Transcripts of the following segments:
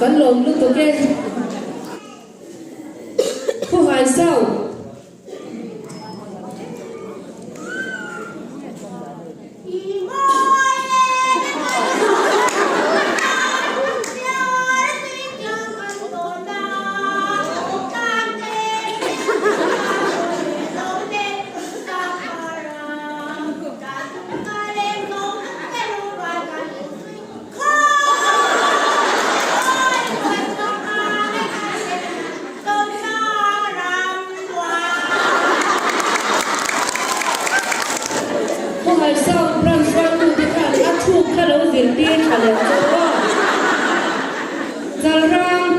Kan lawm lutuk e. Khuhai South. Khawhai South Branch hruaitute khan a thuk kha lo zirtir tha leh chauh a, Chalrang.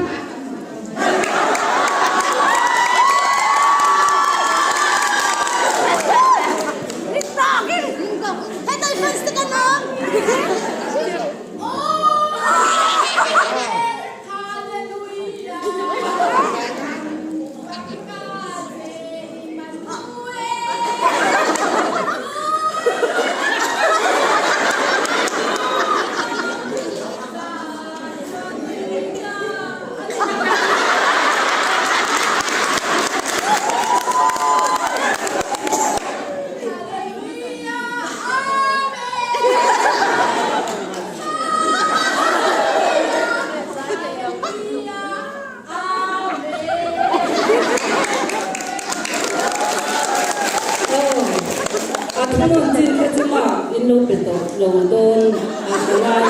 A thunawn chin kha chu mah in lo pe tawh lo dawn a ka ngai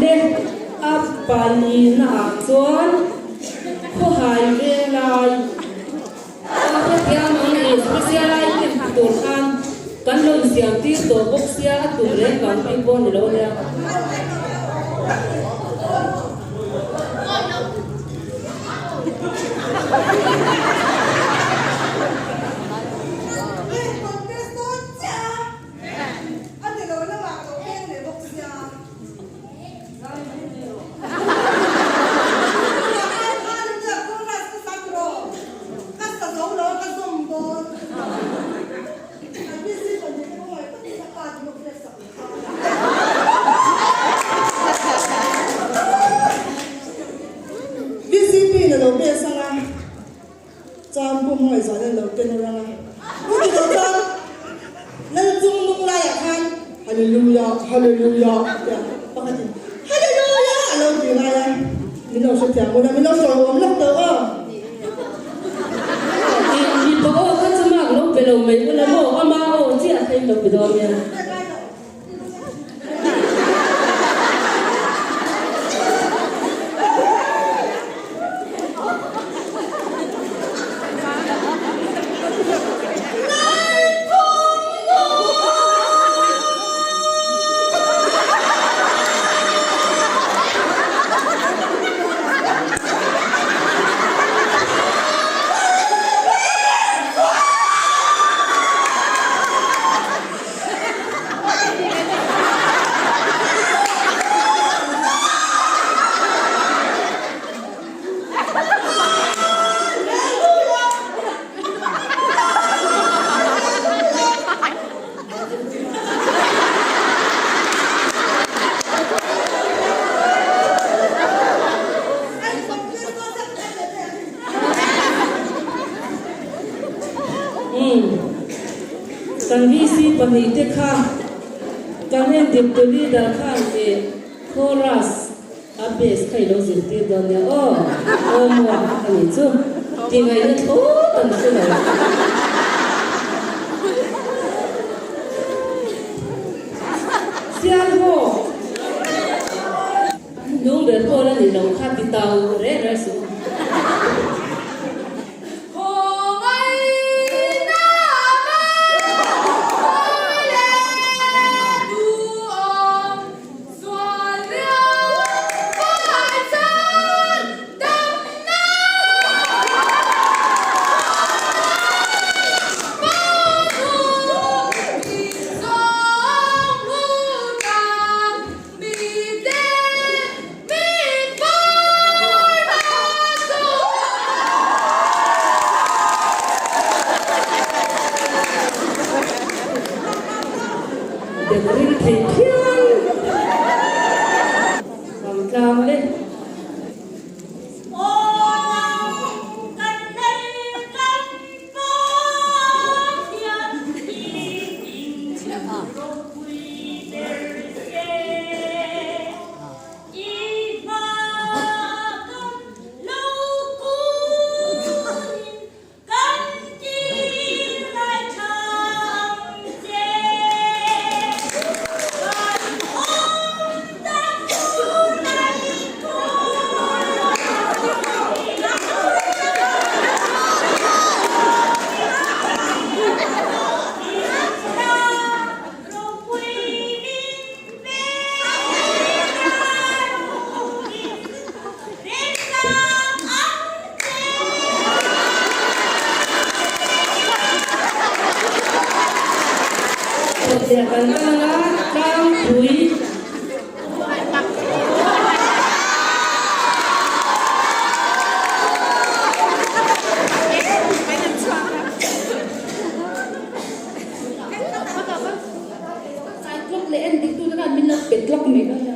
le. A palinaah chuan khawhai veng lai a hrethiam ang i hmasial lai hnim tur khan kan lo insiam tir tawh bawk sia a tum reng vang bik pawh a ni lo nia. VCP in a lo pek sang a, chuan Pu Hmangaihzuala in a lo ken rang a. Pu Tilo chuan Lal chung nung laiah khan Hallelujah, Hallelujah a ti a, pakhatin Hallelujah a lo ti ngai a, min lo hrethiam ula, min lo sawi awm lawk tawh aw. Mipa aw kha chu mak lo pe lo mai ula maw, ama aw chiah kha in lo pe dawn nia. Kan VC pahnihte kha kan entirtu leader khan ih chorus a bass kha i lo zirtir dawn nia aw, aw maw a nih chu tih ngaihna thlawt an hre lo. Sial haw nung ber pawh la ni lo kha ti tau reng reng suh. Dep ring thei phian. tlang le. Kawtliah kan kal a, tlangpui. Cyclop leh en dik tu te khan min lo pe tlawk mai kha.